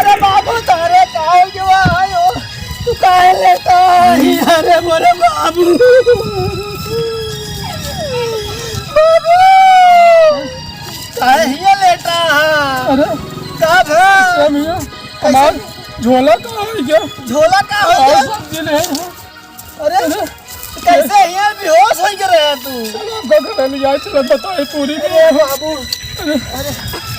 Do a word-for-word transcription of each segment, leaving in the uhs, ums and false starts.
अरे बाबू, तोरे का हो गवा आयो? तू काहे लेटा है? अरे मोरे बाबू। बाबू! काहे हियाँ लेटा है? अरे, का भा? कैसे भैया? कैसे? हमार झोला का हो गया? झोला का हो और गया? सब दिन है। अरे, अरे, कैसे हियाँ बेहोश होइ के रहे तू? चलो, आपका घर ले जाए, चलो, बताए पूरी अरे बात। बाबू, अरे, अरे,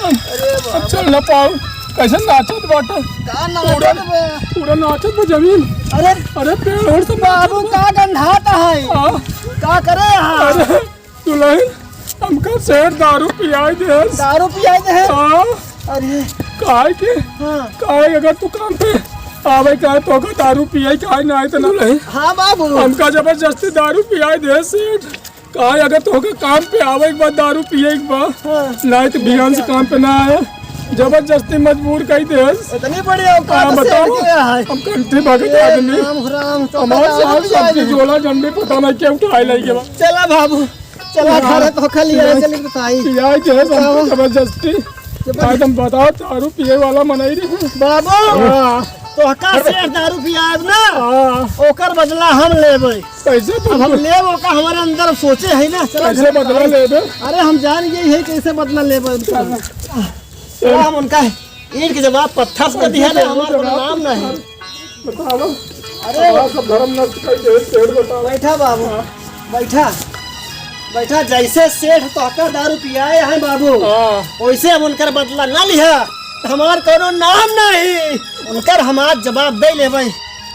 अब, अरे अब बाबू। चल ना पाऊ। कैसे नाचत बाटा? का नाचत पूरा, बा? पूरा नाचत बा जमीन। अरे, अरे, पेड़ ओड़ सब बाबू, नाचत बा। का गंधात है? हाँ। का करे यहाँ? अरे, दुल्हन, हमका सेठ दारू पियाई देस। दारू पियाई देस? हाँ। अरे। काहे के? हाँ। काहे अगर तू काम पे आवे का तो का दारू पियाई काहे ना आए तो ना ले? हाँ बाबू। हमका जबरदस्ती दारू पियाई देस सेठ। काहे अगर तो का काम पे आवे के बाद दारू पिए के बाद हाँ। ना तो बिहान से काम पे ना आया। जबरदस्ती मजबूर कई देस। इतनी बड़ी औकात हाँ, से बताओ। क्या है? हम कंठी भगत ये आदमी। राम, राम, तो हमारे दारू साथ पियाई सबकी देस। झोला झंडी पता नहीं क्या उठाए लई के बा। चला बाबू। चला, हाँ। घरे तो खा लिया, हाँ। चली बताई। पियाई के है, बताओ। हमको जबरदस्ती। जबरदस्ती। आज हम बताओ, दारू पिए वाला मनई रहे। बाबू, हाँ। तो का सेठ दारू पियाब ना? हाँ। ओकर बदला हम लेबै। कैसे तुम अब हम लेब, ओका हमारे अंदर सोचे है ना। चला कैसे घरे बदला बताई। लेबे? अरे, हम जान गए है कैसे बदला लेबै उनका। चला। चला, हम उनका ईंट के जवाब पत्थर से दिया ना, हमार कोनो नाम नहीं। बताओ। अरे। हमारा सब धर्म नष्ट कर दे, सेठ बताओ। बैठा बाबू, हाँ। बैठा, बैठा। जैसे सेठ तोहका दारू पियाए हैं बाबू, हाँ। वैसे हम उनकर बदला ना लिहा, तो हमार कोनो नाम नहीं। उनकर हम आज जवाब दे लेबै,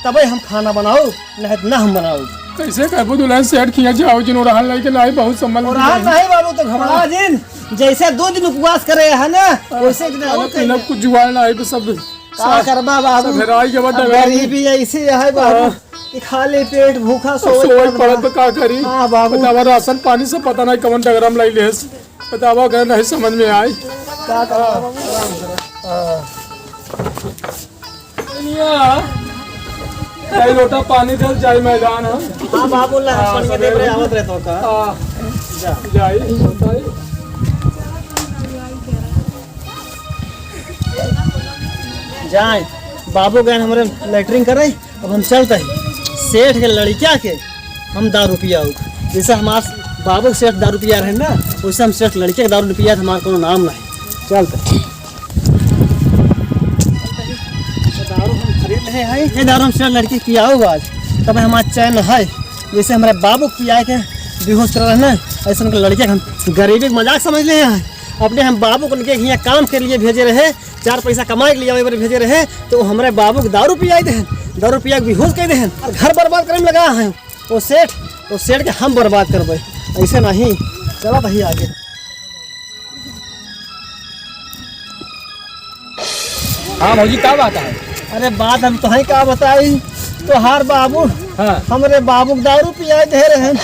तबे हम खाना बनाओ, नहीं तो ना हम बनाओ। कैसे कहबो दुल्हन सेठ किया जाओ, जिन ओरहन लेके लाई बहुत संबल ओरहन नहीं बाबू, तो घबरा जिन। जैसे दो दिन उपवास करे है ना, हाँ। वैसे एक दिन और अरे, करे। कुछ जुगाड़ ना है, तो सब का सब, करबा बाबू? सब हेराई के बाद अब डगरा में। गरीबी ऐसी है बाबू हाँ। कि खाली पेट भूखा सोए सोए पड़त पड़त बा। बा, का करी? हाँ बाबू। बतावा, राशन पानी से पता नहीं कवन डगरा में लाई लेस। बतावा, अगर नहीं समझ में आए। का करबा बाबू? आराम करा। हाँ। दुनिया, कई लोटा पानी दे, जाई मैदान हम। हाँ बाबू, ला, हाँ, पानी के देख रहे, सवेरे। आवत रहे तो का। हाँ। जा। जाई, जाई। जाए, बाबू गए हमरे लेटरिन करे, अब हम चलते हैं। सेठ के लड़किया के हम दारू पियाऊ, जैसे हमार बाबू के सेठ दारू पिया रहे ना, वैसे हम सेठ लड़के के दारू पिया, हमार कोनो नाम नहीं। चलते। दारू हम खरीद ले हैं, ये दारू हम सेठ लड़के पियाऊ आज, तब हमार चैन है। जैसे हमारे बाबू के पिया के बेहोश कर रहे ना, ऐसे उनके लड़के हम गरीबी के मजाक समझ ले हैं। अपने हम बाबू को उनके यहाँ काम के लिए भेजे रहे, चार पैसा कमाए के लिए हमें भेजे रहे, तो हमरे बाबू के दारू पियाई देहन, दारू पिया के बेहोश कर देहन और घर बर्बाद करे में लगा है। वो सेठ, वो सेठ के हम बर्बाद करबे, ऐसे नहीं। चला भाई आगे। हाँ भौजी, का बात है? अरे बात हम तोहई का बताई, तोहार बाबू हाँ। हमरे बाबू के दारू पियाई दे रहन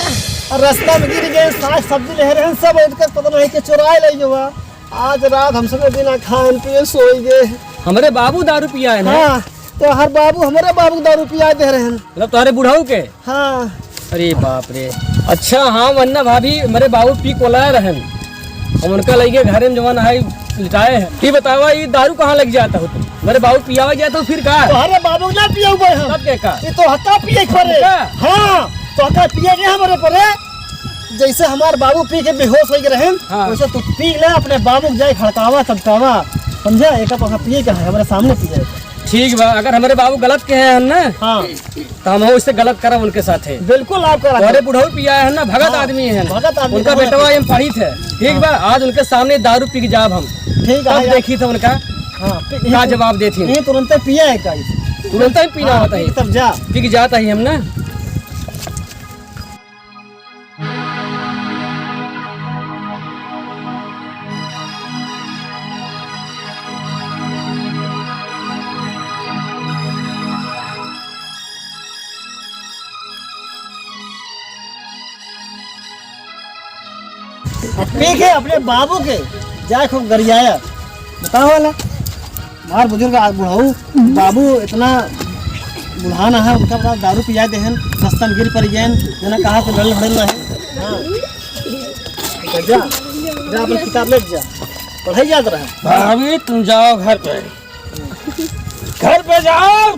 और रास्ता में गिर गए, साग सब्जी ले रहन, सब उनकर पता नहीं के चुराए ले गवा। आज रात हम सब बिना खान पिए सोई गए। हमरे बाबू दारू पिया है ना? हाँ, तोहार बाबू हमरे बाबू के दारू पियाई दे रहन। मतलब तोहरे बुढ़ऊ के? हाँ। अरे बाप रे। अच्छा, हाँ, वन्ना भाभी, हमरे बाबू पी कोला रहन। हम उनका लइके घरे में जवन है, लिटाए हैं। ये बतावा, ये दारू कहाँ लग जाता हो तुम? हमरे बाबू पियावा जाता हो फिर का? तोहरे बाबू ना पियाऊ बे हम। तब के का? ये तो हक्का पिए के परे। का? हाँ, तो हक्का पिए के हमरे परे। जैसे हमार बाबू पी के बेहोश हो गए रहन, हाँ। वैसे तू पी ले, अपने बाबू के जाए खड़कावा, तबकावा, समझा? एक तो पिए का है, हमरे सामने पिए। ठीक बा, अगर हमरे बाबू गलत के हैं ना, हाँ। तो हम उससे गलत करब उनके साथे। बिल्कुल आप करब। अरे बुढ़ऊ पिया है ना, भगत हाँ, आदमी है, भगत आदमी, उनका भगत बेटवा आदमी। एम पढ़ी थे, ठीक हाँ। बा, आज उनके सामने दारू पी के जाब हम। ठीक है, तब देखी थे उनका हाँ, पी-, का जवाब देती। ये तुरंत पिया है का? तुरंत ही पीना हाँ, होता है। पी के तब जा। पी के जाता ही हम ना। पी के अपने बाबू के जाए खूब गरियाया। बताओ वाला। हमार बुजुर्ग आ, बुढ़ऊ, बाबू इतना बुढ़ाना है, उनका पास दारू पिया देहन, रस्ता में गिर पड़ गए, जना कहा से लड़ लड़ल रहे। हाँ। तो जा, जा अपन किताब ले जा, पढ़ाई जात रहा। भाभी, तुम जाओ घर पे। घर पे जाओ,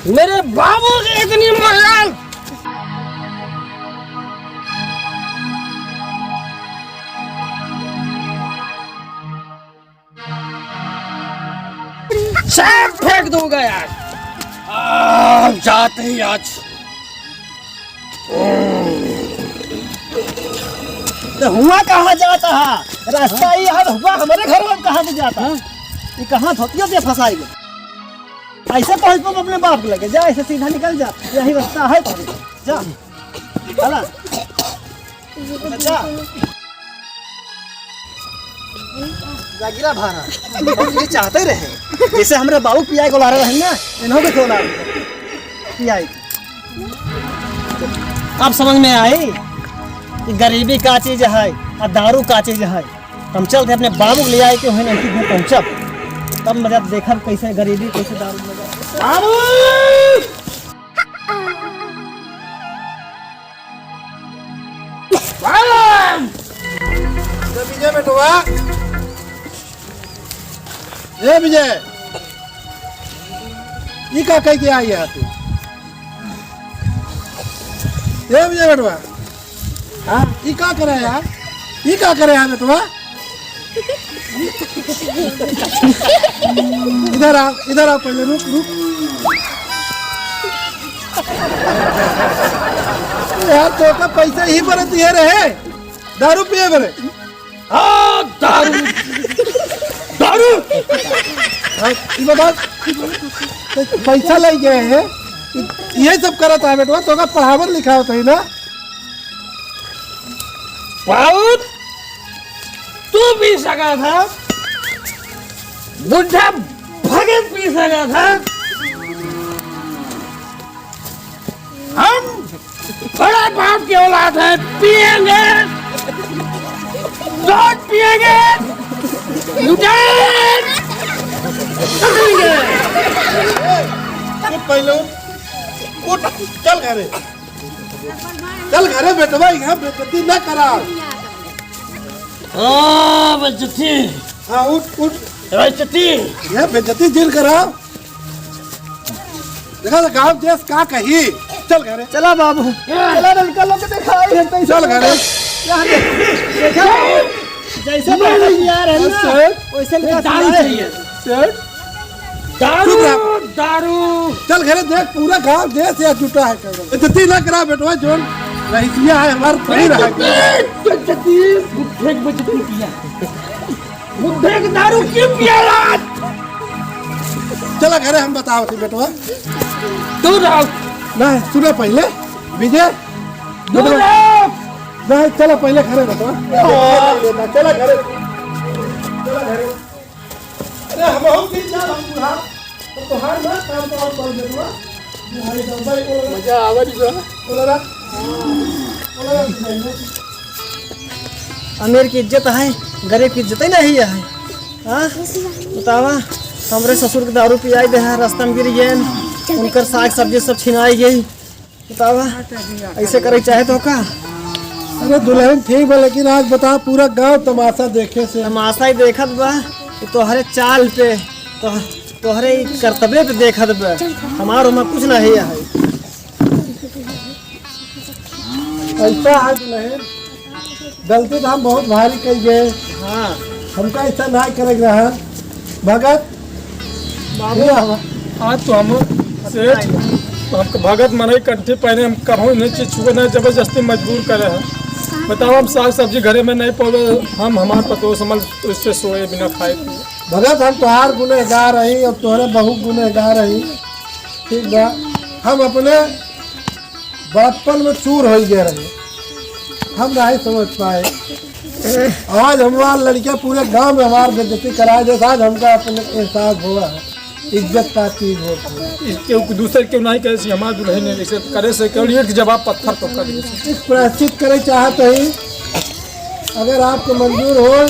मेरे बाबू की इतनी मजाल। सब फेंक दूंगा यार। आ, जाते ही आज। तो हुआ कहाँ जाता है? रास्ता ही है, हुआ हमारे घर में कहाँ से जाता है? ये कहाँ धोतियों से फंसाई गई? ऐसे पहुँच पाओ अपने बाप के लगे, जा, ऐसे सीधा निकल जा, यही रास्ता है तो जा, चला। अच्छा, जागीरा भारा, हम ये चाहते रहे, जैसे हमरे बाबू पियाई को ला रहे हैं ना, इन्हों को क्यों ला रहे हैं? पियाई। अब समझ में आई कि गरीबी का चीज है और दारू का चीज है। हम चलते अपने बाबू को ले आए के वहीं उनकी घर पहुँचब, तब मजा देखब कैसे गरीबी, कैसे दारू मजा। बाबू! ए विजय बेटवा, ए विजय, ई का कह के आई है तू? ए विजय बेटवा, हाँ, ई का करे यार? ई का करे यार बेटवा? इधर आ, इधर आ पहले, रुक, रुक। यार, तोका पैसा ही बरे दिए रहे, दारू पिए बरे। हाँ, दारू, दारू। हाँ, ई बता, तो पैसा ले गए हैं, यही सब करत है बेटवा, तोका पढ़ावत लिखावत है ना? बहुत तू पी सका था, बुढ़ा भगत पी सका था। हम बड़ा बाप की औलाद है, पिएंगे, रोज पिएंगे, लुटेंगे, करेंगे। तू पहले उठ, उठ, चल घरे। चल घरे बेटवा, यहाँ बेइज्जती ना करा। हाँ, बेइज्जती। हाँ, उठ, उठ। बेइज्जती। यहाँ बेइज्जती जिन करा। देखा तो गाँव देश का कही। चल घरे। चला बाबू। चला लड़का लोग के दिखाई है तैसे। चल घरे। यहाँ दे-, देखा बाबू, जैसे नहीं, नहीं। यार है ना, सर। वैसे लड़का दारू सिखाए। चाहिए। सर। दारू, चुप रह। दारू। चल घरे देख, पूरा गांव देश यहाँ जुटा है। इज्जती ना करा बेटवा, जोन रईसिया है हमार, थोड़ी रहा। इज्जती, इज्जती, बुढ़े की बेइज्जती किया। बुढ़े की दारू क्यों पिया रात? चला घरे हम बताओ थी बेटवा। तू रहो। नहीं, सुनो पहले, विजय। तू बेटवा। रहो। नहीं, चला पहले घरे बेटवा। चला घरे। चला घरे। अरे, हम बहुत दिन जा, हम बूढ़ा। तो तोहार ना काम तो और कर देबा। भाई, तो भाई, बोल रहा। मजा आवा जी, बा। बोल रहा। बोल रहा, भाई, बोल। अमीर की इज्जत है, गरीब की इज्जत ही नहीं है। हाँ? बतावा, हमरे ससुर के दारू पियाई दे है, रास्ता में गिर गए, उनकर साग सब्जी सब छिनाई गई। बतावा, ऐसे करे चाहे तो का? अरे दुल्हन ठीक बा, लेकिन आज बता, पूरा गांव तमाशा देखे से। तमाशा ही देखत बा कि तोहरे चाल पे, तो, तोहरे ई करतबे पे देखत बा। हमार ओमा कुछ नहीं है। ऐसा है दुल्हन, गलती तो हम बहुत भारी कई गए। हाँ। हमका ऐसा ना करे के रहन। भगत, बाबू, ये हवा। आज तो हम सेठ, तो हमको भगत मनई कंठी पहने, हम कहूँ नहीं चीज छुए, नहीं जबरदस्ती मजबूर करे हैं। बताओ, हम साग सब्जी घरे में नहीं पावे, हम हमार पतोह समझ तो इससे सोए बिना खाए पिए। भगत, हम तोहार गुनहगार हई और तोहरे बहुत गुनहगार हई, ठीक बा? हम अपने बचपन में चूर हो गए रहे, हम नहीं समझ पाए। आज हमार लड़का पूरे गांव में हमार बेइज्जती कराए, जैसे आज हमका अपने एहसास हुआ है, इज्जत का चीज होती है। इसके ऊपर दूसरे क्यों नहीं करे, हमार दुल्हन ने इसे करे से क्यों, ईंट के जवाब पत्थर तो कर दे। इस प्रायश्चित करे चाहत ही, अगर आपको मंजूर हो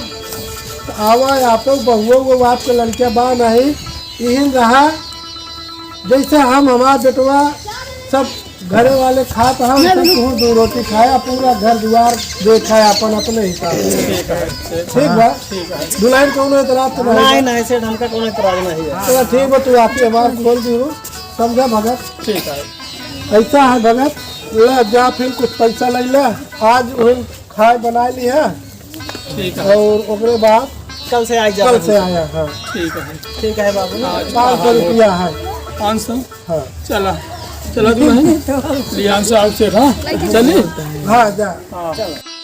तो आवा, आप बहुओं को, आपके लड़का बा नहीं, इहिन रहा। जैसे हम हमार बेटवा सब घरे वाले खात हैं, सब तुहूँ दो रोटी खाया, पूरा घर दुआर देखा है अपन अपने हिसाब से। ठीक है, ठीक है। ठीक बा? ठीक है। दुल्हन कौनो एतराज तो नहीं नहीं, बा? नहीं, सेठ, हमका कौनो एतराज नहीं है। चला ठीक बा, तू आपकी आवाज खोल दी हो, समझा भगत? ठीक है। ऐसा है भगत, ले जा फिर कुछ पैसा ले ले, आज वही खाए बना ली है। ठीक है। और ओकरे बाद कल से आई जा कल से आया, हाँ। ठीक है। ठीक है बाबू। हाँ, पाँच सौ रुपया है। पाँच सौ? हाँ। चला, चला दुल्हन। लिहान से आओ सेठ, हाँ? चली? हाँ, जा। हाँ। चलो।